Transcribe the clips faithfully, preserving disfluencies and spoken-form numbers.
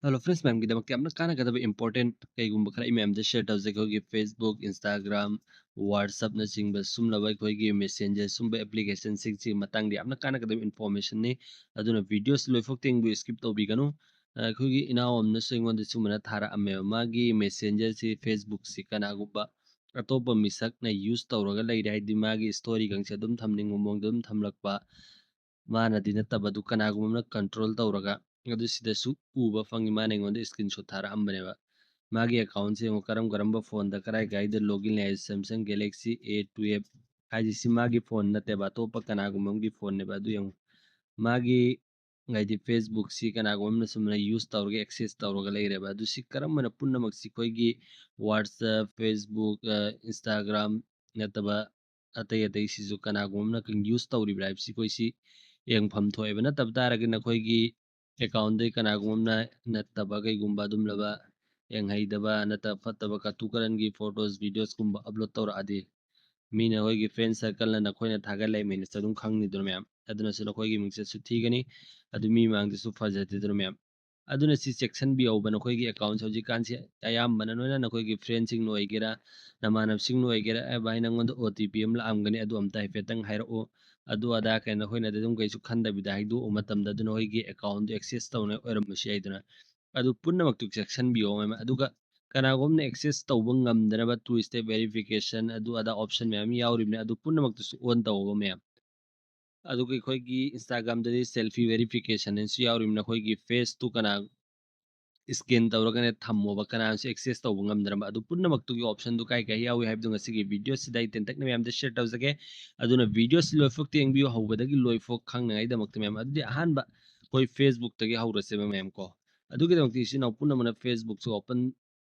Hello friends, ꯃꯌꯥꯝꯒꯤꯗꯃꯛꯇ ꯌꯥꯝꯅ ꯀꯥꯟꯅꯒꯗꯕ important ꯀꯩꯒꯨꯝꯕ ꯈꯔ ꯑꯩ ꯃꯌꯥꯝꯗ share ꯇꯧꯖꯒꯦ꯫ ꯑꯩꯈꯣꯏꯒꯤ Facebook, Instagram, WhatsAppꯅꯆꯤꯡꯕ ꯁꯨꯝꯂꯕ ꯑꯩꯈꯣꯏꯒꯤ messengerꯁꯨꯝꯕ applicationꯁꯤꯡꯁꯤꯒꯤ ꯃꯇꯥꯡꯗ ꯌꯥꯝꯅ ꯀꯥꯟꯅꯒꯗꯕ informationꯅꯤ꯫ ꯑꯗꯨꯅ videoꯁꯤ ꯂꯣꯏꯐꯥꯎ ꯇꯦꯡꯕꯨ skip ꯇꯧꯕꯤꯒꯅꯨ꯫ ꯑꯩꯈꯣꯏꯒꯤ ꯏꯅꯥꯎ ꯑꯃꯅꯁꯨ ꯑꯩꯉꯣꯟꯗ ꯁꯨꯃꯥꯏꯅ ꯊꯥꯔꯛꯑꯝꯃꯦꯕ, ꯃꯥꯒꯤ messengerꯁꯤ, Facebookꯁꯤ ꯀꯅꯥꯒꯨꯝꯕ ꯑꯇꯣꯞꯄ ꯃꯤꯁꯛꯅ use ꯇꯧꯔꯒ ꯂꯩꯔꯦ, ꯍꯥꯏꯗꯤ ꯃꯥꯒꯤ storyꯒꯁꯦ ꯑꯗꯨꯝ ꯊꯝꯅꯤꯡꯕ ꯃꯑꯣꯡꯗ ꯑꯗꯨꯝ ꯊꯝꯂꯛꯄ, ꯃꯥꯅꯗꯤ ꯅꯠꯇꯕ ꯑꯗꯨ ꯀꯅꯥꯒꯨꯝꯕ ꯑꯃꯅ control ꯇꯧꯔꯒ꯫ ꯑꯗꯨ ꯁꯤꯗꯁꯨ ꯎꯕ ꯐꯪꯉꯤ, ꯃꯥꯅ ꯑꯩꯉꯣꯟꯗ screenshot ꯊꯥꯔꯛꯑꯝꯕꯅꯦꯕ꯫ ꯃꯥꯒꯤ accountꯁꯦ ꯌꯦꯡꯉꯣ, ꯀꯔꯝ ꯀꯔꯝꯕ phoneꯗ ꯀꯗꯥꯏ ꯀꯗꯥꯏꯗ login ꯂꯩ ꯍꯥꯏ, Samsung Galaxy A twelve ꯍꯥꯏꯁꯤ, ꯁꯤ ꯃꯥꯒꯤ phone ꯅꯠꯇꯦꯕ, ꯑꯇꯣꯞꯄ ꯀꯅꯥꯒꯨꯝꯕ ꯑꯃꯒꯤ phoneꯅꯦꯕ꯫ ꯑꯗꯨ ꯌꯦꯡꯉꯣ, ꯃꯥꯒꯤ ꯍꯥꯏꯗꯤ Facebookꯁꯤ ꯀꯅꯥꯒꯨꯝꯕ ꯑꯃꯅ ꯁꯨꯝꯅ use ꯇꯧꯔꯒ access ꯇꯧꯔꯒ ꯂꯩꯔꯦꯕ꯫ ꯑꯗꯨ ꯁꯤ ꯀꯔꯝꯕꯅ ꯄꯨꯝꯅꯃꯛꯁꯤ ꯑꯩꯈꯣꯏꯒꯤ WhatsApp, Facebook, Instagram ꯅꯠꯇꯕ ꯑꯇꯩ ꯑꯇꯩꯁꯤꯁꯨ ꯀꯅꯥꯒꯨꯝꯕ ꯑꯃꯅ use ꯇꯧꯔꯤꯕ꯭ꯔꯥ ꯍꯥꯏꯕꯁꯤ ꯑꯩꯈꯣꯏ ꯁꯤ ꯌꯦꯡꯐꯝ ꯊꯣꯛꯑꯦꯕ꯫ ꯅꯠꯇꯕ ꯇꯥꯔꯒꯗꯤ ꯅꯈꯣꯏꯒꯤ accountꯗꯒꯤ ꯀꯅꯥꯒꯨꯝꯕ ꯑꯃꯅ ꯅꯠꯇꯕ ꯀꯩꯒꯨꯝꯕ ꯑꯗꯨꯝꯂꯕ ꯌꯦꯡꯍꯩꯗꯕ ꯅꯠꯇꯕ ꯐꯠꯇꯕ ꯀꯇꯨ ꯀꯔꯟꯒꯤ photos, videosꯀꯨꯝꯕ upload ꯇꯧꯔꯛꯑꯗꯤ, ꯃꯤꯅ ꯑꯩꯈꯣꯏꯒꯤ friend circleꯅ ꯅꯈꯣꯏꯅ ꯊꯥꯒꯠꯂꯛꯏ ꯃꯌꯥꯝꯁꯦ ꯑꯗꯨꯝ ꯈꯪꯅꯤꯗꯅ ꯃꯌꯥꯝ꯫ ꯑꯗꯨꯅꯁꯨ ꯅꯈꯣꯏꯒꯤ ꯃꯤꯡꯆꯠꯁꯨ ꯊꯤꯒꯅꯤ, ꯑꯗꯨ ꯃꯤ ꯃꯥꯡꯗꯁꯨ ꯐꯖꯗꯦꯗꯅ ꯃꯌꯥꯝ꯫ ꯑꯗꯨꯅ ꯁꯤ ꯆꯦꯛꯁꯤꯟꯕꯤꯍꯧꯕ꯫ ꯅꯈꯣꯏꯒꯤ accountꯁꯦ ꯍꯧꯖꯤꯛꯀꯥꯟꯁꯤ ꯑꯌꯥꯝꯕꯅ ꯂꯣꯏꯅ ꯅꯈꯣꯏꯒꯤ friendꯁꯤꯡꯅ ꯑꯣꯏꯒꯦꯔꯥ, ꯅꯃꯥꯟꯅꯕꯁꯤꯡꯅ ꯑꯣꯏꯒꯦꯔꯥ, "ꯑꯦ ꯚꯥꯏ, ꯅꯪꯉꯣꯟꯗ OTP ꯑꯃ ꯂꯥꯛꯑꯝꯒꯅꯤ, ꯑꯗꯨ ꯑꯝꯇ ꯍꯥꯏꯐꯦꯠꯇꯪ ꯍꯥꯏꯔꯛꯑꯣ", ꯑꯗꯨ ꯑꯗꯥ ꯀꯩꯅꯣ, ꯑꯩꯈꯣꯏꯅꯗꯤ ꯑꯗꯨꯝ ꯀꯩꯁꯨ ꯈꯟꯗꯕꯤꯗ ꯍꯥꯏꯗꯣꯛꯎ ꯃꯇꯝꯗ, ꯑꯗꯨꯅ ꯑꯩꯈꯣꯏꯒꯤ accountꯗꯨ access ꯇꯧꯅ ꯑꯣꯏꯔꯝꯕꯁꯨ ꯌꯥꯏꯗꯅ꯫ ꯑꯗꯨ ꯄꯨꯝꯅꯃꯛꯇꯨ ꯆꯦꯛꯁꯤꯟꯕꯤꯌꯣ ꯃꯌꯥꯝ꯫ ꯑꯗꯨꯒ ꯀꯅꯥꯒꯨꯝꯕꯅ access ꯇꯧꯕ ꯉꯝꯗꯅꯕ two step verification ꯑꯗꯨ ꯑꯗꯥ option ꯃꯌꯥꯝ ꯌꯥꯎꯔꯤꯕꯅꯦ, ꯑꯗꯨ ꯄꯨꯝꯅꯃꯛꯇꯨꯁꯨ on ꯇꯧꯑꯣꯕ ꯃꯌꯥꯝ꯫ ꯑꯗꯨꯒ ꯑꯩꯈꯣꯏꯒꯤ Instagramꯗꯗꯤ selfie verification ꯍꯥꯏꯅꯁꯨ ꯌꯥꯎꯔꯤꯕꯅꯦ, ꯑꯩꯈꯣꯏꯒꯤ faceꯇꯨ ꯀꯅꯥ scan ꯇꯧꯔꯒꯅꯦ ꯊꯝꯃꯣꯕ, ꯀꯅꯥꯁꯨ access ꯇꯧꯕ ꯉꯝꯗꯅꯕ꯫ ꯑꯗꯨ ꯄꯨꯝꯅꯃꯛꯇꯨꯒꯤ optionꯗꯨ ꯀꯥꯏ ꯀꯥꯏ ꯌꯥꯎꯏ ꯍꯥꯏꯕꯗꯨ ꯉꯁꯤꯒꯤ videoꯁꯤꯗ ꯑꯩ ꯇꯦꯟꯇꯛꯅ ꯃꯌꯥꯝꯗ share ꯇꯧꯖꯒꯦ꯫ ꯑꯗꯨꯅ videoꯁꯤ ꯂꯣꯏꯐꯥꯎ ꯌꯦꯡꯕꯤꯌꯨ, ꯍꯧꯕꯗꯒꯤ ꯂꯣꯏꯐꯥꯎ ꯈꯪꯅꯉꯥꯏꯗꯃꯛꯇ ꯃꯌꯥꯝ꯫ ꯑꯗꯨꯗꯤ ꯑꯍꯥꯟꯕ ꯑꯩꯈꯣꯏ Facebookꯇꯒꯤ ꯍꯧꯔꯁꯦꯕ ꯃꯌꯥꯝ ꯀꯣ꯫ ꯑꯗꯨꯒꯤꯗꯃꯛꯇ ꯏꯆꯤꯟ ꯏꯅꯥꯎ ꯄꯨꯝꯅꯃꯛꯅ Facebookꯁꯨ open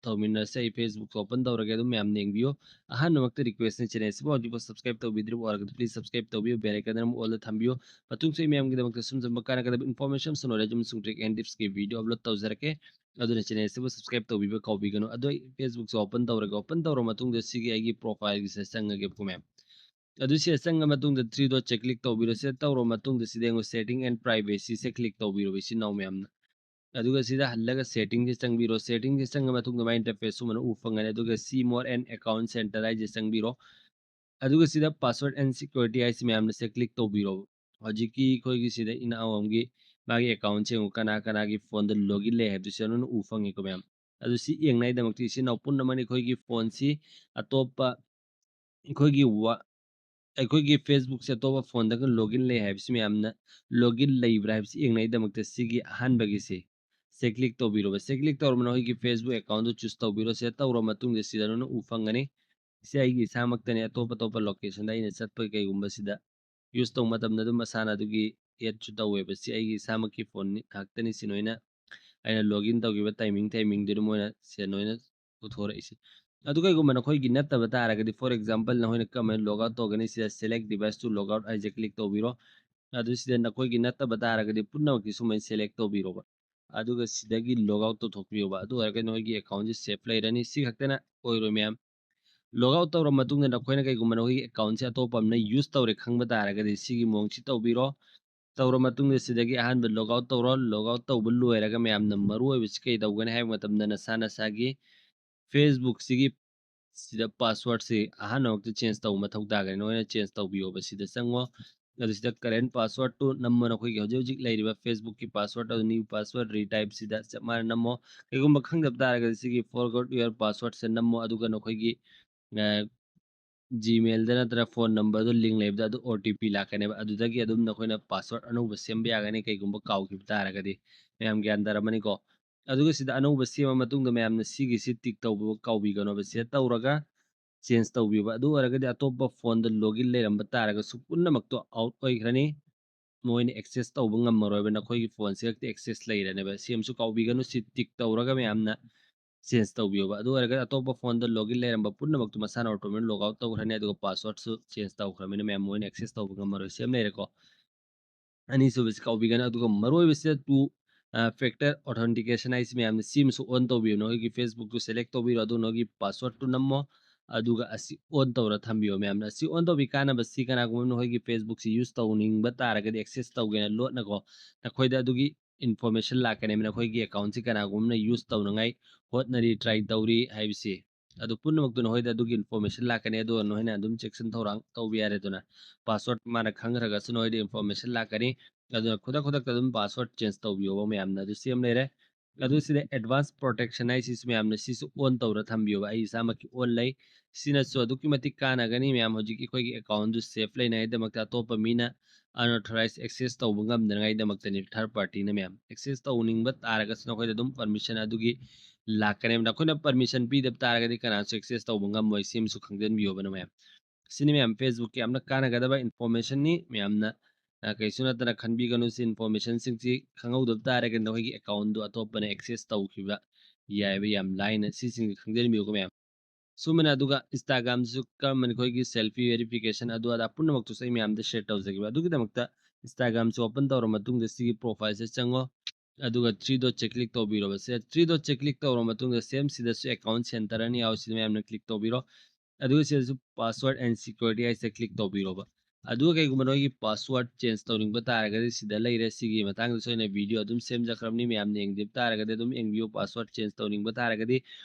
ꯇꯧꯃꯤꯟꯅꯁꯦ꯫ ꯑꯩ Facebookꯁꯨ open ꯇꯧꯔꯒꯦ, ꯑꯗꯨꯝ ꯃꯌꯥꯝ ꯌꯦꯡꯕꯤꯌꯨ꯫ ꯑꯍꯥꯟꯕꯃꯛꯇ requestꯅꯤ, channelꯁꯤꯕꯨ ꯍꯧꯖꯤꯛꯐꯥꯎ subscribe ꯇꯧꯕꯤꯗ꯭ꯔꯤꯕ ꯑꯣꯏꯔꯒꯗꯤ please subscribe ꯇꯧꯕꯤꯌꯨ, bell iconꯗ ꯑꯃꯨꯛ allꯗ ꯊꯝꯕꯤꯌꯨ꯫ ꯃꯇꯨꯡꯁꯨ ꯑꯩ ꯃꯌꯥꯝꯒꯤꯗꯃꯛꯇ ꯁꯨꯝ ꯁꯨꯝꯕ ꯀꯥꯟꯅꯒꯗꯕ information, knowledge ꯑꯃꯁꯨꯡ trick and tipsꯀꯤ video upload ꯇꯧꯖꯔꯛꯀꯦ꯫ ꯑꯗꯨꯅ channelꯁꯤꯕꯨ subscribe ꯇꯧꯕꯤꯕ ꯀꯥꯎꯕꯤꯒꯅꯨ꯫ ꯑꯗꯣ ꯑꯩ Facebookꯁꯨ open ꯇꯧꯔꯒꯦ, open ꯇꯧꯔ ꯃꯇꯨꯡꯗ ꯁꯤꯒꯤ ꯑꯩꯒꯤ profileꯒꯤꯁꯤꯗ ꯆꯪꯉꯒꯦꯕꯀꯣ ꯃꯌꯥꯝ꯫ ꯑꯗꯨ ꯁꯤꯗ ꯆꯪꯉ ꯃꯇꯨꯡꯗ three dotꯁꯦ click ꯇꯧꯕꯤꯔꯣ꯫ ꯁꯤꯗ ꯇꯧꯔ ꯃꯇꯨꯡꯗ ꯁꯤꯗ ꯌꯦꯡꯉꯣ, setting and privacyꯁꯦ click ꯇꯧꯕꯤꯔꯣ ꯏꯆꯤꯟ ꯏꯅꯥꯎ ꯃꯌꯥꯝꯅ꯫ ꯑꯗꯨꯒ ꯁꯤꯗ ꯍꯜꯂꯒ ꯁꯦꯇꯤꯡꯁꯦ ꯆꯪꯕꯤꯔꯣ꯫ ꯁꯦꯇꯤꯡꯁꯦ ꯆꯪꯉ ꯃꯇꯨꯡꯗ ꯃꯥꯏ ꯏꯟꯇꯔꯐꯦꯁ ꯁꯨꯃꯥꯏꯅ ꯎꯕ ꯐꯪꯒꯅꯤ꯫ ꯑꯗꯨꯒ ꯁꯤ ꯃꯣꯔ ꯑꯦꯟ ꯑꯦꯀꯥꯎꯟ ꯁꯦꯟꯇꯔ ꯍꯥꯏꯁꯦ ꯆꯪꯕꯤꯔꯣ꯫ ꯑꯗꯨꯒ ꯁꯤꯗ ꯄꯥꯁꯋꯥꯔꯗ ꯑꯦꯟ ꯁꯦꯀ꯭ꯌꯨꯔꯤꯇꯤ ꯍꯥꯏꯁꯤ ꯃꯌꯥꯝꯅ ꯁꯤꯗ ꯀ꯭ꯂꯤꯛ ꯇꯧꯕꯤꯔꯣ꯫ ꯍꯧꯖꯤꯛꯀꯤ ꯑꯩꯈꯣꯏꯒꯤ ꯁꯤꯗ ꯏꯅꯥꯎ ꯑꯃꯒꯤ ꯃꯥꯒꯤ ꯑꯦꯀꯥꯎꯟꯁꯦ ꯌꯦꯡꯉꯨ, ꯀꯅꯥ ꯀꯅꯥꯒꯤ ꯐꯣꯟꯗ ꯂꯣꯒꯏꯟ ꯂꯩ ꯍꯥꯏꯕꯗꯨ ꯁꯤꯗ ꯅꯣꯏꯅ ꯎ ꯐꯪꯉꯦꯀꯣ ꯃꯌꯥꯝ꯫ ꯑꯗꯨ ꯁꯤ ꯌꯦꯡꯅꯉꯥꯏꯗꯃꯛꯇ ꯏꯆꯤꯟ ꯏꯅꯥꯎ ꯄꯨꯝꯅꯃꯛꯅ ꯑꯩꯈꯣꯏꯒꯤ ꯐꯣꯟꯁꯤ ꯑꯇꯣꯞꯄ ꯑꯩꯈꯣꯏꯒꯤ ꯋꯥ-, ꯑꯩꯈꯣꯏꯒꯤ ꯐꯦꯁꯕꯨꯛꯁꯦ ꯑꯇꯣꯞꯄ ꯐꯣꯟꯗꯒ ꯂꯣꯒꯏꯟ ꯂꯩ ꯍꯥꯏꯕꯁꯤ ꯃꯌꯥꯝꯅ ꯂꯣꯒꯏꯟ ꯂꯩꯕ꯭ꯔꯥ ꯍꯥꯏꯕꯁꯤ ꯌꯦꯡꯅꯉꯥꯏꯗꯃꯛꯇ ꯁꯤꯒꯤ ꯑꯍꯥꯟꯕꯒꯤꯁꯦ ꯁꯦ ꯀ꯭ꯂꯤꯛ ꯇꯧꯕꯤꯔꯣꯕ꯫ ꯁꯦ ꯀ꯭ꯂꯤꯛ ꯇꯧꯔꯕ ꯅꯈꯣꯏꯒꯤ ꯐꯦꯁꯕꯨꯛ ꯑꯦꯀꯥꯎꯟꯗꯨ ꯆꯨꯁ ꯇꯧꯕꯤꯔꯣ꯫ ꯁꯦ ꯇꯧꯔ ꯃꯇꯨꯡꯗ ꯁꯤꯗ ꯅꯣꯏꯅ ꯎ ꯐꯪꯒꯅꯤ꯫ ꯁꯤ ꯑꯩꯒꯤ ꯏꯁꯥꯃꯛꯇꯅꯦ, ꯑꯇꯣꯞ ꯑꯇꯣꯞꯄ ꯂꯣꯀꯦꯁꯟꯗ ꯑꯩꯅ ꯆꯠꯄ ꯀꯩꯒꯨꯝꯕ ꯁꯤꯗ ꯌꯨꯁ ꯇꯧꯕ ꯃꯇꯝꯗ ꯑꯗꯨꯝ ꯃꯁꯥꯅ ꯑꯗꯨꯒꯤ ꯑꯦꯗꯁꯨ ꯇꯧꯋꯦꯕ꯫ ꯁꯤ ꯑꯩꯒꯤ ꯏꯁꯥꯃꯛꯀꯤ ꯐꯣꯟ ꯉꯥꯛꯇꯅꯤ꯫ ꯁꯤ ꯅꯣꯏꯅ ꯑꯩꯅ ꯂꯣꯒꯏꯟ ꯇꯧꯈꯤꯕ ꯇꯥꯏꯃꯤꯡ ꯇꯥꯏꯃꯤꯡꯗꯨꯗ ꯃꯣꯏꯅ ꯁꯦ ꯅꯣꯏꯅ ꯄꯨꯊꯣꯔꯛꯏꯁꯦ꯫ ꯑꯗꯨ ꯀꯩꯒꯨꯝꯕ ꯅꯈꯣꯏꯒꯤ ꯅꯠꯇꯕ ꯇꯥꯔꯒꯗꯤ, for example, ꯅꯈꯣꯏꯅ ꯀꯃꯥꯏꯅ ꯂꯣꯒ ꯑꯥꯎꯠ ꯇꯧꯒꯅꯤ? ꯁꯤꯗ select device to log out ꯍꯥꯏꯁꯦ ꯀ꯭ꯂꯤꯛ ꯇꯧꯕꯤꯔꯣ꯫ ꯑꯗꯨ ꯁꯤꯗ ꯅꯈꯣꯏꯒꯤ ꯅꯠꯇꯕ ꯇꯥꯔꯒꯗꯤ ꯄꯨꯝꯅꯃꯛꯀꯤ ꯁꯨꯃꯥꯏꯅ ꯁꯦꯂꯦꯛ ꯇꯧꯕꯤꯔꯣꯕ꯫ ꯑꯗꯨꯒ ꯁꯤꯗꯒꯤ ꯂꯣꯒ ꯑꯥꯎꯠ ꯇꯧꯊꯣꯛꯄꯤꯌꯣꯕ꯫ ꯑꯗꯨ ꯑꯣꯏꯔꯒꯗꯤ ꯅꯈꯣꯏꯒꯤ ꯑꯦꯀꯥꯎꯟꯁꯦ ꯁꯦꯐ ꯂꯩꯔꯅꯤ꯫ ꯁꯤ ꯈꯛꯇꯅ ꯑꯣꯏꯔꯣꯏ ꯃꯌꯥꯝ꯫ ꯂꯣꯒ ꯑꯥꯎꯠ ꯇꯧꯔ ꯃꯇꯨꯡꯗ ꯅꯈꯣꯏꯅ ꯀꯩꯒꯨꯝꯕ ꯅꯈꯣꯏꯒꯤ ꯑꯦꯀꯥꯎꯟꯁꯦ ꯑꯇꯣꯞꯄ ꯑꯃꯅ ꯌꯨꯁ ꯇꯧꯔꯦ ꯈꯪꯕ ꯇꯥꯔꯒꯗꯤ ꯁꯤꯒꯤ ꯃꯑꯣꯡꯁꯤ ꯇꯧꯕꯤꯔꯣ꯫ ꯇꯧꯔ ꯃꯇꯨꯡꯗ ꯁꯤꯗꯒꯤ ꯑꯍꯥꯟꯕ ꯂꯣꯒ ꯑꯥꯎꯠ ꯇꯧꯔꯣ꯫ ꯂꯣꯒ ꯑꯥꯎꯠ ꯇꯧꯕ ꯂꯣꯏꯔꯒ ꯃꯌꯥꯝꯅ ꯃꯔꯨ ꯑꯣꯏꯕꯁꯤ ꯀꯩ ꯇꯧꯒꯅꯤ ꯍꯥꯏꯕ ꯃꯇꯝꯗ ꯅꯁꯥ ꯅꯁꯥꯒꯤ ꯐꯦꯁꯕꯨꯛꯁꯤꯒꯤ ꯁꯤꯗ ꯄꯥꯁꯋꯥꯔꯗꯁꯤ ꯑꯍꯥꯟꯕꯃꯛꯇ ꯆꯦꯟꯖ ꯇꯧꯕ ꯃꯊꯧ ꯇꯥꯒꯅꯤ꯫ ꯅꯣꯏꯅ ꯆꯦꯟꯖ ꯇꯧꯕꯤꯌꯣꯕ꯫ ꯁꯤꯗ ꯆꯪꯉꯣ꯫ ꯑꯗꯨ ꯁꯤꯗ ꯀꯔꯦꯟ ꯄꯥꯁꯋꯥꯔꯗꯇꯨ ꯅꯝꯃꯣ꯫ ꯅꯈꯣꯏꯒꯤ ꯍꯧꯖꯤꯛ ꯍꯧꯖꯤꯛ ꯂꯩꯔꯤꯕ ꯐꯦꯁꯕꯨꯛꯀꯤ ꯄꯥꯁꯋꯥꯔꯗ ꯑꯗꯨ ꯅ꯭ꯌꯨ ꯄꯥꯁꯋꯥꯔꯗ ꯔꯤꯇꯥꯏꯞꯁꯤꯗ ꯆꯞ ꯃꯥꯟꯅ ꯅꯝꯃꯣ꯫ ꯀꯩꯒꯨꯝꯕ ꯈꯪꯗꯕ ꯇꯥꯔꯒꯗꯤ ꯁꯤꯒꯤ forgot your passwordꯁꯦ ꯅꯝꯃꯣ꯫ ꯑꯗꯨꯒ ꯅꯈꯣꯏꯒꯤ, ꯑ, ꯖꯤꯃꯦꯜꯗ ꯅꯠꯇ꯭ꯔꯒ ꯐꯣꯟ ꯅꯝꯕꯔꯗꯣ ꯂꯤꯡ ꯂꯩꯕꯗ ꯑꯗꯨ ꯑꯣ ꯇꯤ ꯄꯤ ꯂꯥꯛꯀꯅꯦꯕ꯫ ꯑꯗꯨꯗꯒꯤ ꯑꯗꯨꯝ ꯅꯈꯣꯏꯅ ꯄꯥꯁꯋꯥꯔꯗ ꯑꯅꯧꯕ ꯁꯦꯝꯕ ꯌꯥꯒꯅꯤ, ꯀꯩꯒꯨꯝꯕ ꯀꯥꯎꯈꯤꯕ ꯇꯥꯔꯒꯗꯤ꯫ ꯃꯌꯥꯝ ꯒ꯭ꯌꯥꯟ ꯇꯥꯔꯝꯃꯅꯤꯀꯣ? ꯑꯗꯨꯒ ꯁꯤꯗ ꯑꯅꯧꯕ ꯁꯦꯝꯕ ꯃꯇꯨꯡꯗ ꯃꯌꯥꯝꯅ ꯁꯤꯒꯤꯁꯤ ꯇꯤꯛ ꯇꯧꯕ ꯀꯥꯎꯕꯤꯒꯅꯣꯕ꯫ ꯁꯤꯗ ꯇꯧꯔꯒ ꯆꯦꯟꯖ ꯇꯧꯕꯤꯌꯣꯕ꯫ ꯑꯗꯨ ꯑꯣꯏꯔꯒꯗꯤ ꯑꯇꯣꯞꯄ ꯐꯣꯟꯗ ꯂꯣꯒꯏꯟ ꯂꯩꯔꯝꯕ ꯇꯥꯔꯒꯁꯨ ꯄꯨꯝꯅꯃꯛꯇꯣ ꯑꯥꯎꯠ ꯑꯣꯏꯈ꯭ꯔꯅꯤ꯫ ꯃꯣꯏꯅ ꯑꯦꯛꯁꯦꯁ ꯇꯧꯕ ꯉꯝꯃꯔꯣꯏꯕ, ꯅꯈꯣꯏꯒꯤ ꯐꯣꯟꯁꯤ ꯈꯛꯇ ꯑꯦꯛꯁꯦꯁ ꯂꯩꯔꯅꯦꯕ꯫ ꯁꯤ ꯑꯃꯁꯨ ꯀꯥꯎꯕꯤꯒꯅꯨ, ꯁꯤ ꯇꯤꯛ ꯇꯧꯔꯒ ꯃꯌꯥꯝꯅ ꯆꯦꯟꯖ ꯇꯧꯕꯤꯌꯣꯕ꯫ ꯑꯗꯨ ꯑꯣꯏꯔꯒꯗꯤ ꯑꯇꯣꯞꯄ ꯐꯣꯟꯗ ꯂꯣꯒꯏꯟ ꯂꯩꯔꯝꯕ ꯄꯨꯝꯅꯃꯛꯇꯣ ꯃꯁꯥꯅ ꯑꯣꯇꯣꯃꯦꯇꯤꯛ ꯂꯣꯒ ꯑꯥꯎꯠ ꯇꯧꯈ꯭ꯔꯅꯤ, ꯑꯗꯨꯒ ꯄꯥꯁꯋꯥꯔꯗꯁꯨ ꯆꯦꯟꯖ ꯇꯧꯈ꯭ꯔꯕꯅꯤꯅ ꯃꯌꯥꯝ ꯃꯣꯏꯅ ꯑꯦꯛꯁꯦꯁ ꯇꯧꯕ ꯉꯝꯃꯔꯣꯏ꯫ ꯁꯤ ꯑꯃ ꯂꯩꯔꯦꯀꯣ꯫ ꯑꯅꯤꯁꯨꯕꯁꯤ ꯀꯥꯎꯕꯤꯒꯅꯨ꯫ ꯑꯗꯨꯒ ꯃꯔꯨꯑꯣꯏꯕꯁꯤꯗ ꯇꯨ ꯐꯦꯛꯇꯔ ꯑꯣꯊꯦꯟꯇꯤꯀꯦꯁꯟ ꯍꯥꯏꯁꯤ ꯃꯌꯥꯝꯅ ꯁꯤꯃꯁꯨ ꯑꯣꯟ ꯇꯧꯕꯤꯌꯨ꯫ ꯅꯈꯣꯏꯒꯤ ꯐꯦꯁꯕꯨꯛꯇꯨ ꯁꯦꯂꯦꯛ ꯇꯧꯕꯤꯔꯣ, ꯑꯗꯨꯒ ꯅꯈꯣꯏꯒꯤ ꯄꯥꯁꯋꯥꯔꯗꯇꯨ ꯅꯝꯃꯣ, ꯑꯗꯨꯒ ꯑꯁꯤ ꯑꯣꯟ ꯇꯧꯔ ꯊꯝꯕꯤꯌꯣ꯫ ꯃꯌꯥꯝꯅ ꯑꯁꯤ ꯑꯣꯟ ꯇꯧꯕꯤ ꯀꯥꯟꯅꯕꯁꯤ ꯀꯅꯥꯒꯨꯝꯕ ꯅꯈꯣꯏꯒꯤ ꯐꯦꯁꯕꯨꯛꯁꯤ ꯌꯨꯁ ꯇꯧꯅꯤꯡꯕ ꯇꯥꯔꯒꯗꯤ, ꯑꯦꯛꯁꯦꯁ ꯇꯧꯒꯦꯅ ꯂꯣꯠꯅꯀꯣ, ꯅꯈꯣꯏꯗ ꯑꯗꯨꯒꯤ information ꯂꯥꯛꯀꯅꯦꯕ, ꯅꯈꯣꯏꯒꯤ account ꯁꯤ ꯀꯅꯥꯒꯨꯝꯕꯅ use ꯇꯧꯅꯉꯥꯏ ꯍꯣꯠꯅꯔꯤ, try ꯇꯧꯔꯤ ꯍꯥꯏꯕꯁꯤ꯫ ꯑꯗꯨ ꯄꯨꯝꯅꯃꯛꯇꯨ ꯅꯈꯣꯏꯗ ꯑꯗꯨꯒꯤ information ꯂꯥꯛꯀꯅꯤ꯫ ꯑꯗꯨꯒ ꯅꯈꯣꯏꯅ ꯑꯗꯨꯝ ꯆꯦꯛꯁꯤꯟ ꯊꯧꯔꯥꯡ ꯇꯧꯕ ꯌꯥꯔꯦ꯫ ꯑꯗꯨꯅ password ꯃꯥꯅ ꯈꯪꯈ꯭ꯔꯒꯁꯨ ꯅꯈꯣꯏꯗ information ꯂꯥꯛꯀꯅꯤ꯫ ꯑꯗꯨꯅ ꯈꯨꯗꯛ ꯈꯨꯗꯛꯇ ꯑꯗꯨꯝ password change ꯇꯧꯕꯤꯌꯣꯕ ꯃꯌꯥꯝꯅ꯫ ꯑꯗꯨ ꯁꯤ ꯑꯃ ꯂꯩꯔꯦ꯫ ꯑꯗꯨ ꯁꯤꯗ advance protection ꯍꯥꯏꯁꯤꯁꯨ ꯃꯌꯥꯝꯅ ꯁꯤꯁꯨ on ꯇꯧꯔ ꯊꯝꯕꯤꯌꯣꯕ꯫ ꯑꯩ ꯏꯁꯥꯃꯛꯀꯤ on ꯂꯩ꯫ ꯁꯤꯅꯁꯨ ꯑꯗꯨꯛꯀꯤ ꯃꯇꯤꯛ ꯀꯥꯟꯅꯒꯅꯤ ꯃꯌꯥꯝ꯫ ꯍꯧꯖꯤꯛ ꯑꯩꯈꯣꯏꯒꯤ account ꯗꯨ safe ꯂꯩꯅꯉꯥꯏꯗꯃꯛꯇ ꯑꯇꯣꯞꯄ ꯃꯤꯅ unauthorized access ꯇꯧꯕ ꯉꯝꯗꯅꯉꯥꯏꯗꯃꯛꯇꯅꯤ, third party ꯅ ꯃꯌꯥꯝ꯫ Access ꯇꯧꯅꯤꯡꯕ ꯇꯥꯔꯒꯁꯨ ꯅꯈꯣꯏꯗ ꯑꯗꯨꯝ permission ꯑꯗꯨꯒꯤ ꯂꯥꯛꯀꯅꯦꯕ꯫ ꯅꯈꯣꯏꯅ permission ꯄꯤꯗꯕ ꯇꯥꯔꯒꯗꯤ ꯀꯅꯥꯁꯨ access ꯇꯧꯕ ꯉꯝꯃꯣꯏ꯫ ꯁꯤꯃꯁꯨ ꯈꯪꯖꯤꯟꯕꯤꯌꯣꯕ ꯅ ꯃꯌꯥꯝ꯫ ꯁꯤꯅꯤ ꯃꯌꯥꯝ Facebook ꯀꯤ ꯌꯥꯝꯅ ꯀꯥꯟꯅꯒꯗꯕ information ꯅꯤ꯫ ꯃꯌꯥꯝꯅ, ꯑ, ꯀꯩꯁꯨ ꯅꯠꯇꯅ ꯈꯟꯕꯤꯒꯅꯨ꯫ ꯁꯤ information ꯁꯤꯡꯁꯤ ꯈꯪꯍꯧꯗꯕ ꯇꯥꯔꯒꯗꯤ ꯅꯈꯣꯏꯒꯤ account ꯗꯨ ꯑꯇꯣꯞꯄꯅ access ꯇꯧꯈꯤꯕ ꯌꯥꯏꯑꯕ ꯌꯥꯝ ꯂꯥꯏꯅ꯫ ꯁꯤꯁꯤꯡꯁꯤ ꯈꯪꯖꯤꯟꯕꯤꯌꯨꯀꯣ ꯃꯌꯥꯝ꯫ ꯁꯨꯃꯥꯏꯅ ꯑꯗꯨꯒ Instagram ꯁꯨ ꯀꯔꯝꯕꯅ ꯑꯩꯈꯣꯏꯒꯤ selfie verification ꯑꯗꯨ ꯑꯗꯥ ꯄꯨꯝꯅꯃꯛꯇꯨꯁꯨ ꯑꯩ ꯃꯌꯥꯝꯗ share ꯇꯧꯖꯒꯦꯕ꯫ ꯑꯗꯨꯒꯤꯗꯃꯛꯇ Instagram ꯁꯤ open ꯇꯧꯔ ꯃꯇꯨꯡꯗ ꯁꯤꯒꯤ profile ꯁꯦ ꯆꯪꯉꯣ꯫ ꯑꯗꯨꯒ three dot ꯁꯦ click ꯇꯧꯕꯤꯔꯣꯕ꯫ ꯁꯦ three dot ꯁꯦ click ꯇꯧꯔ ꯃꯇꯨꯡꯗ same ꯁꯤꯗꯁꯨ account center ꯑꯅ ꯌꯥꯎꯋꯤ, ꯁꯤꯗ ꯃꯌꯥꯝꯅ click ꯇꯧꯕꯤꯔꯣ꯫ ꯑꯗꯨꯒ ꯁꯤꯗꯁꯨ password and security ꯍꯥꯏꯁꯦ click ꯇꯧꯕꯤꯔꯣꯕ꯫ ꯑꯗꯨꯒ ꯀꯩꯒꯨꯝꯕ ꯅꯣꯏꯒꯤ password change ꯇꯧꯅꯤꯡꯕ ꯇꯥꯔꯒꯗꯤ ꯁꯤꯗ ꯂꯩꯔꯦ꯫ ꯁꯤꯒꯤ ꯃꯇꯥꯡꯗꯁꯨ ꯑꯩꯅ video ꯑꯗꯨꯝ ꯁꯦꯝꯖꯈ꯭ꯔꯕꯅꯤ, ꯃꯌꯥꯝꯅ ꯌꯦꯡꯗꯕ ꯇꯥꯔꯒꯗꯤ ꯑꯗꯨꯝ ꯌꯦꯡꯕꯤꯌꯨ꯫ Password change ꯇꯧꯅꯤꯡꯕ ꯇꯥꯔꯒꯗꯤ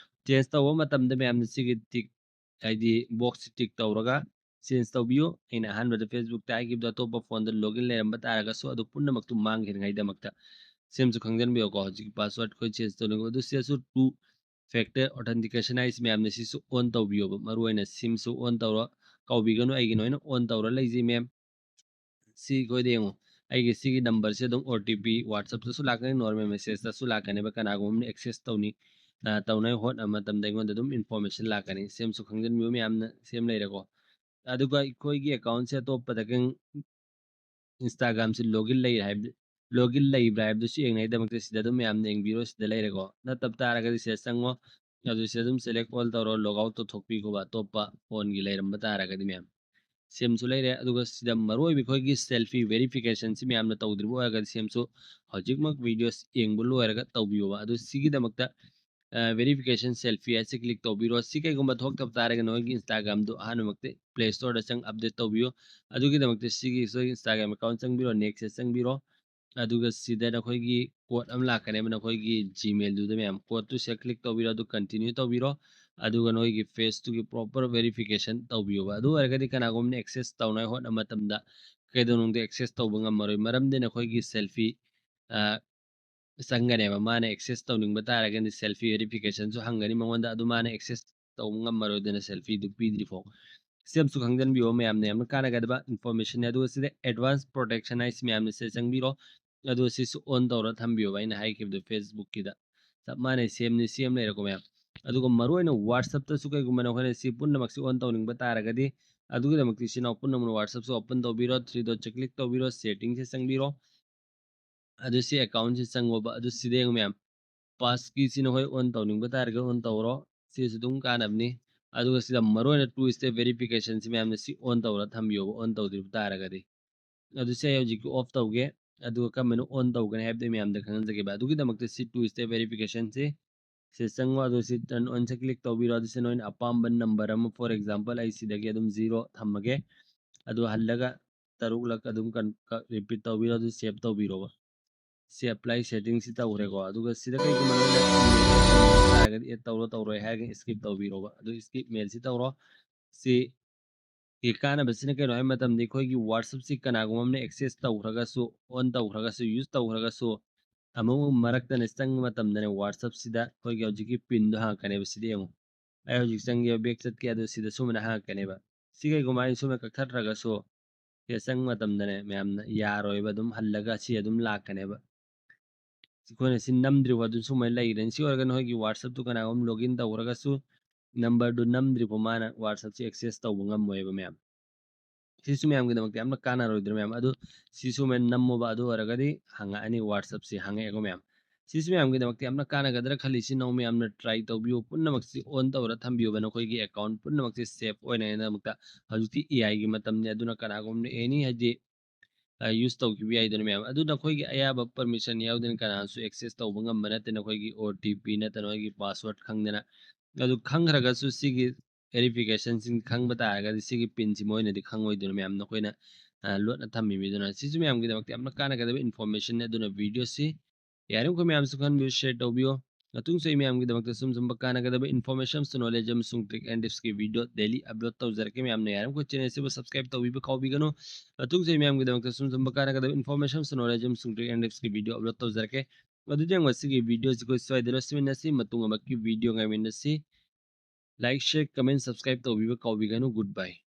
change ꯇꯧꯕ ꯃꯇꯝꯗ ꯃꯌꯥꯝꯅ ꯁꯤꯒꯤ tick, ꯍꯥꯏꯗꯤ box tick ꯇꯧꯔꯒ change ꯇꯧꯕꯤꯌꯨ꯫ ꯑꯩꯅ ꯑꯍꯥꯟꯕꯗ Facebook ꯇ ꯍꯥꯏꯈꯤꯕꯗꯣ ꯑꯇꯣꯞꯄ phone ꯗ login ꯂꯩꯔꯝꯕ ꯇꯥꯔꯒꯁꯨ ꯑꯗꯨ ꯄꯨꯝꯅꯃꯛꯇꯨ ꯃꯥꯡꯈꯤꯅꯉꯥꯏꯗꯃꯛꯇ ꯁꯤꯃꯁꯨ ꯈꯪꯖꯤꯟꯕꯤꯌꯨꯀꯣ꯫ ꯍꯧꯖꯤꯛꯀꯤ password ꯑꯩꯈꯣꯏ change ꯇꯧꯅꯤꯡꯕ ꯑꯗꯨ ꯁꯤꯗꯁꯨ two factor authentication ꯍꯥꯏꯁꯤ ꯃꯌꯥꯝꯅ ꯁꯤꯁꯨ on ꯇꯧꯕꯤꯌꯣꯕ꯫ ꯃꯔꯨꯑꯣꯏꯅ ꯁꯤꯃꯁꯨ on ꯇꯧꯔꯣ, ꯀꯥꯎꯕꯤꯒꯅꯨ, ꯑꯩꯒꯤ ꯂꯣꯏꯅ on ꯇꯧꯔ ꯂꯩꯖꯩ ꯃꯌꯥꯝ꯫ ꯁꯤ ꯑꯩꯈꯣꯏꯗ ꯌꯦꯡꯉꯣ, ꯑꯩꯒꯤ ꯁꯤꯒꯤ number ꯁꯦ ꯑꯗꯨꯝ OTP WhatsApp ꯇꯁꯨ ꯂꯥꯛꯀꯅꯤ, normal message ꯇꯁꯨ ꯂꯥꯛꯀꯅꯦꯕ꯫ ꯀꯅꯥꯒꯨꯝꯕ ꯑꯃꯅ access ꯇꯧꯅꯤ, ꯑ, ꯇꯧꯅꯉꯥꯏ ꯍꯣꯠꯅꯕ ꯃꯇꯝꯗ ꯑꯩꯉꯣꯟꯗ ꯑꯗꯨꯝ information ꯂꯥꯛꯀꯅꯤ꯫ ꯁꯤꯃꯁꯨ ꯈꯪꯖꯤꯟꯕꯤꯌꯨ ꯃꯌꯥꯝꯅ, ꯁꯤ ꯑꯃ ꯂꯩꯔꯦꯀꯣ꯫ ꯑꯗꯨꯒ ꯑꯩꯈꯣꯏꯒꯤ account ꯁꯦ ꯑꯇꯣꯞꯄꯗꯒꯤ Instagram ꯁꯦ login ꯂꯩꯔꯦ ꯍꯥꯏꯕ, login ꯂꯩꯕ꯭ꯔꯥ ꯍꯥꯏꯕꯗꯨꯁꯨ ꯌꯦꯡꯅꯉꯥꯏꯗꯃꯛꯇ ꯁꯤꯗ ꯑꯗꯨꯝ ꯃꯌꯥꯝꯅ ꯌꯦꯡꯕꯤꯔꯣ꯫ ꯁꯤꯗ ꯂꯩꯔꯦꯀꯣ꯫ ꯅꯠꯇꯕ ꯇꯥꯔꯒꯗꯤ ꯁꯤꯗ ꯆꯪꯉꯣ꯫ ꯑꯗꯨ ꯁꯤꯗ ꯑꯗꯨꯝ select all ꯇꯧꯔꯣ, log out ꯇꯧꯊꯣꯛꯄꯤꯈꯣꯕ, ꯑꯇꯣꯞꯄ phone ꯒꯤ ꯂꯩꯔꯝꯕ ꯇꯥꯔꯒꯗꯤ ꯃꯌꯥꯝ꯫ ꯁꯤꯃꯁꯨ ꯂꯩꯔꯦ꯫ ꯑꯗꯨꯒ ꯁꯤꯗ ꯃꯔꯨꯑꯣꯏꯕ ꯑꯩꯈꯣꯏꯒꯤ selfie verification ꯁꯤ ꯃꯌꯥꯝꯅ ꯇꯧꯗ꯭ꯔꯤꯕ ꯑꯣꯏꯔꯒꯗꯤ ꯁꯤꯃꯁꯨ ꯍꯧꯖꯤꯛꯃꯛ videos ꯌꯦꯡꯕ ꯂꯣꯏꯔꯒ ꯇꯧꯕꯤꯌꯣꯕ꯫ ꯑꯗꯨ ꯁꯤꯒꯤꯗꯃꯛꯇ, ꯑ, verification selfie ꯍꯥꯏꯁꯦ click ꯇꯧꯕꯤꯔꯣ꯫ ꯁꯤ ꯀꯩꯒꯨꯝꯕ ꯊꯣꯛꯇꯕ ꯇꯥꯔꯒꯗꯤ ꯅꯈꯣꯏꯒꯤ Instagram ꯗꯨ ꯑꯍꯥꯟꯕꯃꯛꯇ Play Store ꯗ ꯆꯪ update ꯇꯧꯕꯤꯌꯨ꯫ ꯑꯗꯨꯒꯤꯗꯃꯛꯇ ꯁꯤꯒꯤ ꯑꯩꯈꯣꯏꯒꯤ Instagram account ꯆꯪꯕꯤꯔꯣ, next ꯁꯦ ꯆꯪꯕꯤꯔꯣ꯫ ꯑꯗꯨꯒ ꯁꯤꯗ ꯅꯈꯣꯏꯒꯤ ꯀꯣꯗ ꯑꯃ ꯂꯥꯛꯀꯅꯦꯕ ꯅꯈꯣꯏꯒꯤ ꯖꯤꯃꯦꯜꯗꯨꯗ ꯃꯌꯥꯝ꯫ ꯀꯣꯗꯇꯨ ꯁꯤꯗ ꯀ꯭ꯂꯤꯛ ꯇꯧꯕꯤꯔꯣ, ꯑꯗꯨ ꯀꯟꯇꯤꯅ꯭ꯌꯨ ꯇꯧꯕꯤꯔꯣ꯫ ꯑꯗꯨꯒ ꯅꯣꯏꯒꯤ ꯐꯦꯁꯇꯨꯒꯤ ꯄ꯭ꯔꯣꯄꯔ ꯚꯦꯔꯤꯐꯤꯀꯦꯁꯟ ꯇꯧꯕꯤꯌꯣꯕ꯫ ꯑꯗꯨ ꯑꯣꯏꯔꯒꯗꯤ ꯀꯅꯥꯒꯨꯝꯕꯅ ꯑꯦꯛꯁꯦꯁ ꯇꯧꯅꯉꯥꯏ ꯍꯣꯠꯅꯕ ꯃꯇꯝꯗ ꯀꯩꯗꯧꯅꯨꯡꯗ ꯑꯦꯛꯁꯦꯁ ꯇꯧꯕ ꯉꯝꯃꯔꯣꯏ꯫ ꯃꯔꯝꯗꯤ ꯅꯈꯣꯏꯒꯤ ꯁꯦꯜꯐꯤ ꯆꯪꯒꯅꯦꯕ꯫ ꯃꯥꯅ ꯑꯦꯛꯁꯦꯁ ꯇꯧꯅꯤꯡꯕ ꯇꯥꯔꯒꯗꯤ ꯁꯦꯜꯐꯤ ꯚꯦꯔꯤꯐꯤꯀꯦꯁꯟꯁꯨ ꯍꯪꯒꯅꯤ ꯃꯉꯣꯟꯗ, ꯑꯗꯨ ꯃꯥꯅ ꯑꯦꯛꯁꯦꯁ ꯇꯧꯕ ꯉꯝꯃꯔꯣꯏꯗꯅ ꯁꯦꯜꯐꯤꯗꯨ ꯄꯤꯗ꯭ꯔꯤ ꯐꯥꯎ꯫ ꯁꯤ ꯑꯃꯁꯨ ꯈꯪꯖꯟꯕꯤꯌꯣ ꯃꯌꯥꯝꯅ, ꯌꯥꯝꯅ ꯀꯥꯟꯅꯒꯗꯕ ꯏꯟꯐꯣꯔꯃꯦꯁꯟꯅꯦ꯫ ꯑꯗꯨꯒ ꯁꯤꯗ ꯑꯦꯗꯚꯥꯟꯁ ꯄ꯭ꯔꯣꯇꯦꯛꯁꯟ ꯍꯥꯏꯁꯤ ꯃꯌꯥꯝꯅ ꯁꯤꯗ ꯆꯪꯕꯤꯔꯣ꯫ ꯑꯗꯨꯒ ꯁꯤꯁꯨ ꯑꯣꯟ ꯇꯧꯔ ꯊꯝꯕꯤꯌꯣꯕ, ꯑꯩꯅ ꯍꯥꯏꯈꯤꯕꯗꯣ ꯐꯦꯁꯕꯨꯛꯀꯤꯗ ꯆꯞ ꯃꯥꯟꯅꯩ, ꯁꯦꯝꯅꯤ ꯁꯦꯝ ꯂꯩꯔꯦꯀꯣ ꯃꯌꯥꯝ꯫ ꯑꯗꯨꯒ ꯃꯔꯨꯑꯣꯏꯅ ꯋꯥꯠꯁꯑꯞꯇꯁꯨ ꯀꯩꯒꯨꯝꯕ ꯅꯈꯣꯏꯅ ꯁꯤ ꯄꯨꯝꯅꯃꯛꯁꯤ ꯑꯣꯟ ꯇꯧꯅꯤꯡꯕ ꯇꯥꯔꯒꯗꯤ ꯑꯗꯨꯒꯤꯗꯃꯛꯇ ꯏꯆꯤꯟ ꯏꯅꯥꯎ ꯄꯨꯝꯅꯃꯛꯅ ꯋꯥꯠꯁꯑꯞꯁꯨ ꯑꯣꯄꯟ ꯇꯧꯕꯤꯔꯣ, ꯊ꯭ꯔꯤ ꯗꯣꯠꯁꯦ ꯀ꯭ꯂꯤꯛ ꯇꯧꯕꯤꯔꯣ, ꯁꯦꯇꯤꯡꯁꯦ ꯆꯪꯕꯤꯔꯣ꯫ ꯑꯗꯨ ꯁꯤ ꯑꯦꯀꯥꯎꯟꯁꯤ ꯆꯪꯉꯣꯕ꯫ ꯑꯗꯨ ꯁꯤꯗ ꯌꯦꯡꯉꯨ ꯃꯌꯥꯝ, ꯄꯥꯁꯀꯤꯁꯤ ꯅꯈꯣꯏ ꯑꯣꯟ ꯇꯧꯅꯤꯡꯕ ꯇꯥꯔꯒ ꯑꯣꯟ ꯇꯧꯔꯣ, ꯁꯤꯁꯨ ꯑꯗꯨꯝ ꯀꯥꯟꯅꯕꯅꯤ꯫ ꯑꯗꯨꯒ ꯁꯤꯗ ꯃꯔꯨꯑꯣꯏꯅ ꯇꯨ ꯁ꯭ꯇꯦꯞ ꯚꯦꯔꯤꯐꯤꯀꯦꯁꯟꯁꯤ ꯃꯌꯥꯝꯅ ꯁꯤ ꯑꯣꯟ ꯇꯧꯔ ꯊꯝꯕꯤꯌꯣꯕ, ꯑꯣꯟ ꯇꯧꯗ꯭ꯔꯤꯕ ꯇꯥꯔꯒꯗꯤ꯫ ꯑꯗꯨ ꯁꯤ ꯑꯩ ꯍꯧꯖꯤꯛꯀꯤ ꯑꯣꯐ ꯇꯧꯒꯦ꯫ ꯑꯗꯨꯒ ꯀꯔꯝꯕꯅ ꯑꯣꯟ ꯇꯧꯒꯅꯤ ꯍꯥꯏꯕꯗꯨ ꯑꯩ ꯃꯌꯥꯝꯗ ꯈꯪꯍꯟꯖꯒꯦꯕ꯫ ꯑꯗꯨꯒꯤꯗꯃꯛꯇ ꯁꯤ ꯇꯨ ꯁ꯭ꯇꯦꯞ ꯚꯦꯔꯤꯐꯤꯀꯦꯁꯟꯁꯤ ꯁꯤ ꯆꯪꯉꯣ꯫ ꯑꯗꯨ ꯁꯤ ꯇꯔꯟ ꯑꯣꯟꯁꯦ ꯀ꯭ꯂꯤꯛ ꯇꯧꯕꯤꯔꯣ꯫ ꯑꯗꯨ ꯁꯤ ꯅꯣꯏꯅ ꯑꯄꯥꯝꯕ ꯅꯝꯕꯔ ꯑꯃ, ꯐꯣꯔ ꯑꯦꯛꯖꯥꯝꯄꯜ ꯑꯩ ꯁꯤꯗꯒꯤ ꯑꯗꯨꯝ ꯖꯤꯔꯣ ꯊꯝꯃꯒꯦ꯫ ꯑꯗꯨ ꯍꯜꯂꯒ ꯇꯔꯨꯛꯂꯛ ꯑꯗꯨꯝ ꯔꯤꯄꯤꯠ ꯇꯧꯕꯤꯔꯣ꯫ ꯑꯗꯨ ꯁꯦꯞ ꯇꯧꯕꯤꯔꯣꯕ꯫ ꯁꯤ ꯑꯦꯄ꯭ꯂꯥꯏ ꯁꯦꯇꯤꯡꯁꯤ ꯇꯧꯈ꯭ꯔꯦꯀꯣ꯫ ꯑꯗꯨꯒ ꯁꯤꯗ ꯀꯩꯒꯨꯝꯕ ꯅꯣꯏꯅ ꯇꯥꯔꯒꯗꯤ ꯑꯦꯗ ꯇꯧꯔꯣ, ꯇꯧꯔꯣꯏ ꯍꯥꯏꯔꯒ ꯁ꯭ꯀꯤꯞ ꯇꯧꯕꯤꯔꯣꯕ꯫ ꯑꯗꯨ ꯁ꯭ꯀꯤꯞ ꯃꯦꯜꯁꯤ ꯇꯧꯔꯣ꯫ ꯁꯤ ꯀꯥꯟꯅꯕꯁꯤꯅ ꯀꯩꯅꯣ ꯍꯥꯏꯕ ꯃꯇꯝꯗ ꯑꯩꯈꯣꯏꯒꯤ ꯋꯥꯠꯁꯑꯞꯁꯤ ꯀꯅꯥꯒꯨꯝꯕ ꯑꯃꯅ ꯑꯦꯛꯁꯦꯁ ꯇꯧꯈ꯭ꯔꯒꯁꯨ, ꯑꯣꯟ ꯇꯧꯈ꯭ꯔꯒꯁꯨ, ꯌꯨꯁ ꯇꯧꯈ꯭ꯔꯒꯁꯨ, ꯑꯃꯨꯛ ꯃꯔꯛꯇꯅ ꯆꯪꯕ ꯃꯇꯝꯗꯅꯦ ꯋꯥꯠꯁꯑꯞꯁꯤꯗ ꯑꯩꯈꯣꯏꯒꯤ ꯍꯧꯖꯤꯛꯀꯤ ꯄꯤꯟꯗꯣ ꯍꯪꯉꯛꯀꯅꯦꯕ꯫ ꯁꯤꯗ ꯌꯦꯡꯉꯨ, ꯑꯩ ꯍꯧꯖꯤꯛ ꯆꯪꯒꯦꯕ, ꯕꯦꯛ ꯆꯠꯀꯦ, ꯑꯗꯣ ꯁꯤꯗ ꯁꯨꯃꯥꯏꯅ ꯍꯪꯉꯛꯀꯅꯦꯕ꯫ ꯁꯤ ꯀꯩꯒꯨꯝꯕ ꯑꯩꯅ ꯁꯨꯃꯥꯏꯅ ꯀꯛꯊꯠꯈ꯭ꯔꯒꯁꯨ ꯁꯤꯗ ꯆꯪꯕ ꯃꯇꯝꯗꯅꯦ ꯃꯌꯥꯝꯅ ꯌꯥꯔꯣꯏꯕ, ꯑꯗꯨꯝ ꯍꯜꯂꯒ ꯁꯤ ꯑꯗꯨꯝ ꯂꯥꯛꯀꯅꯦꯕ꯫ ꯑꯩꯈꯣꯏꯅ ꯁꯤ ꯅꯝꯗ꯭ꯔꯤꯕ ꯑꯗꯨꯝ ꯁꯨꯃꯥꯏꯅ ꯂꯩꯔꯅꯤ꯫ ꯁꯤ ꯑꯣꯏꯔꯒ ꯅꯈꯣꯏꯒꯤ ꯋꯥꯠꯁꯑꯞꯇꯨ ꯀꯅꯥꯒꯨꯝꯕ ꯂꯣꯒꯏꯟ ꯇꯧꯈ꯭ꯔꯒꯁꯨ ꯅꯝꯕꯔꯗꯨ ꯅꯝꯗ꯭ꯔꯤꯕ ꯃꯥꯅ ꯋꯥꯠꯁꯑꯞꯁꯤ ꯑꯦꯛꯁꯦꯁ ꯇꯧꯕ ꯉꯝꯃꯣꯏꯕ ꯃꯌꯥꯝ꯫ ꯁꯤꯁꯨ ꯃꯌꯥꯝꯒꯤꯗꯃꯛꯇ ꯌꯥꯝꯅ ꯀꯥꯟꯅꯔꯣꯏꯗ꯭ꯔꯥ ꯃꯌꯥꯝ? ꯑꯗꯨ ꯁꯤꯁꯨ ꯃꯌꯥꯝ ꯅꯝꯃꯣꯕ꯫ ꯑꯗꯨ ꯑꯣꯏꯔꯒꯗꯤ ꯍꯪꯉꯛꯑꯅꯤ, ꯋꯥꯠꯁꯑꯞꯁꯤ ꯍꯪꯉꯛꯑꯦꯀꯣ ꯃꯌꯥꯝ꯫ ꯁꯤꯁꯨ ꯃꯌꯥꯝꯒꯤꯗꯃꯛꯇ ꯌꯥꯝꯅ ꯀꯥꯟꯅꯒꯗ꯭ꯔꯥ ꯈꯜꯂꯤ꯫ ꯁꯤ ꯅꯧ ꯃꯌꯥꯝꯅ ꯇ꯭ꯔꯥꯏ ꯇꯧꯕꯤꯌꯨ, ꯄꯨꯝꯅꯃꯛꯁꯤ ꯑꯣꯟ ꯇꯧꯔ ꯊꯝꯕꯤꯌꯣꯕ꯫ ꯅꯈꯣꯏꯒꯤ ꯑꯦꯀꯥꯎꯟ ꯄꯨꯝꯅꯃꯛꯁꯤ ꯁꯦꯐ ꯑꯣꯏꯅꯉꯥꯏꯗꯃꯛꯇ ꯍꯧꯖꯤꯛꯇꯤ ꯑꯦ ꯑꯥꯏꯒꯤ ꯃꯇꯝꯅꯤ꯫ ꯑꯗꯨꯅ ꯀꯅꯥꯒꯨꯝꯕꯅ ꯑꯦꯅꯤ ꯍꯥꯏꯗꯤ ꯌꯨꯁ ꯇꯧꯈꯤꯕ ꯌꯥꯏꯗꯅ ꯃꯌꯥꯝ꯫ ꯑꯗꯨ ꯅꯈꯣꯏꯒꯤ ꯑꯌꯥꯕ ꯄꯔꯃꯤꯁꯟ ꯌꯥꯎꯗꯅ ꯀꯅꯥꯁꯨ ꯑꯦꯛꯁꯦꯁ ꯇꯧꯕ ꯉꯝꯕ ꯅꯠꯇꯦ꯫ ꯅꯈꯣꯏꯒꯤ ꯑꯣ ꯇꯤ ꯄꯤ ꯅꯠꯇ꯭ꯔꯒ ꯅꯈꯣꯏꯒꯤ ꯄꯥꯁꯋꯥꯔꯗ ꯈꯪꯗꯅ꯫ ꯑꯗꯨ ꯈꯪꯈ꯭ꯔꯒꯁꯨ ꯁꯤꯒꯤ ꯚꯦꯔꯤꯐꯤꯀꯦꯁꯟꯁꯤꯡ ꯈꯪꯕ ꯇꯥꯔꯒꯗꯤ ꯁꯤꯒꯤ ꯄꯤꯟꯁꯤ ꯃꯣꯏꯅꯗꯤ ꯈꯪꯉꯣꯏꯗꯣꯏꯅꯤ ꯃꯌꯥꯝ꯫ ꯅꯈꯣꯏꯅ ꯂꯣꯠꯅ ꯊꯝꯃꯤꯕꯅꯤ꯫ ꯑꯗꯨꯅ ꯁꯤꯁꯨ ꯃꯌꯥꯝꯒꯤꯗꯃꯛꯇ ꯌꯥꯝꯅ ꯀꯥꯟꯅꯒꯗꯕ information ꯅꯤ꯫ ꯑꯗꯨꯅ video ꯁꯤ ꯌꯥꯔꯤꯃꯈꯩ ꯃꯌꯥꯝꯁꯨ ꯈꯪꯍꯟꯕꯤꯌꯨ, share ꯇꯧꯕꯤꯌꯨ꯫ ꯃꯇꯨꯡꯁꯨ ꯑꯩ ꯃꯌꯥꯝꯒꯤꯗꯃꯛꯇ ꯁꯨꯝ ꯁꯨꯝꯕ ꯀꯥꯟꯅꯒꯗꯕ information ꯑꯃꯁꯨꯡ knowledge ꯑꯃꯁꯨꯡ trick and tips ꯀꯤ video daily upload ꯇꯧꯖꯔꯛꯀꯦ꯫ ꯃꯌꯥꯝꯅ ꯌꯥꯔꯤꯃꯈꯩ channel ꯑꯁꯤꯕꯨ subscribe ꯇꯧꯕꯤꯕ ꯀꯥꯎꯕꯤꯒꯅꯨ꯫ ꯃꯇꯨꯡꯁꯨ ꯑꯩ ꯃꯌꯥꯝꯒꯤꯗꯃꯛꯇ ꯁꯨꯝ ꯁꯨꯝꯕ ꯀꯥꯟꯅꯒꯗꯕ information ꯑꯃꯁꯨꯡ knowledge ꯑꯃꯁꯨꯡ trick and tips ꯀꯤ video upload ꯇꯧꯖꯔꯛꯀꯦ꯫ ꯑꯗꯨꯗꯤ ꯉꯁꯤꯒꯤ video ꯑꯁꯤ ꯑꯩꯈꯣꯏ ꯁ꯭ꯋꯥꯏꯗ ꯂꯣꯏꯁꯤꯟꯃꯤꯟꯅꯁꯤ꯫ ꯃꯇꯨꯡ ꯑꯃꯨꯛꯀꯤ video ꯉꯥꯏꯃꯤꯟꯅꯁꯤ꯫ Like, share, comment, subscribe ꯇꯧꯕꯤꯕ ꯀꯥꯎꯕꯤꯒꯅꯨ꯫ Goodbye꯫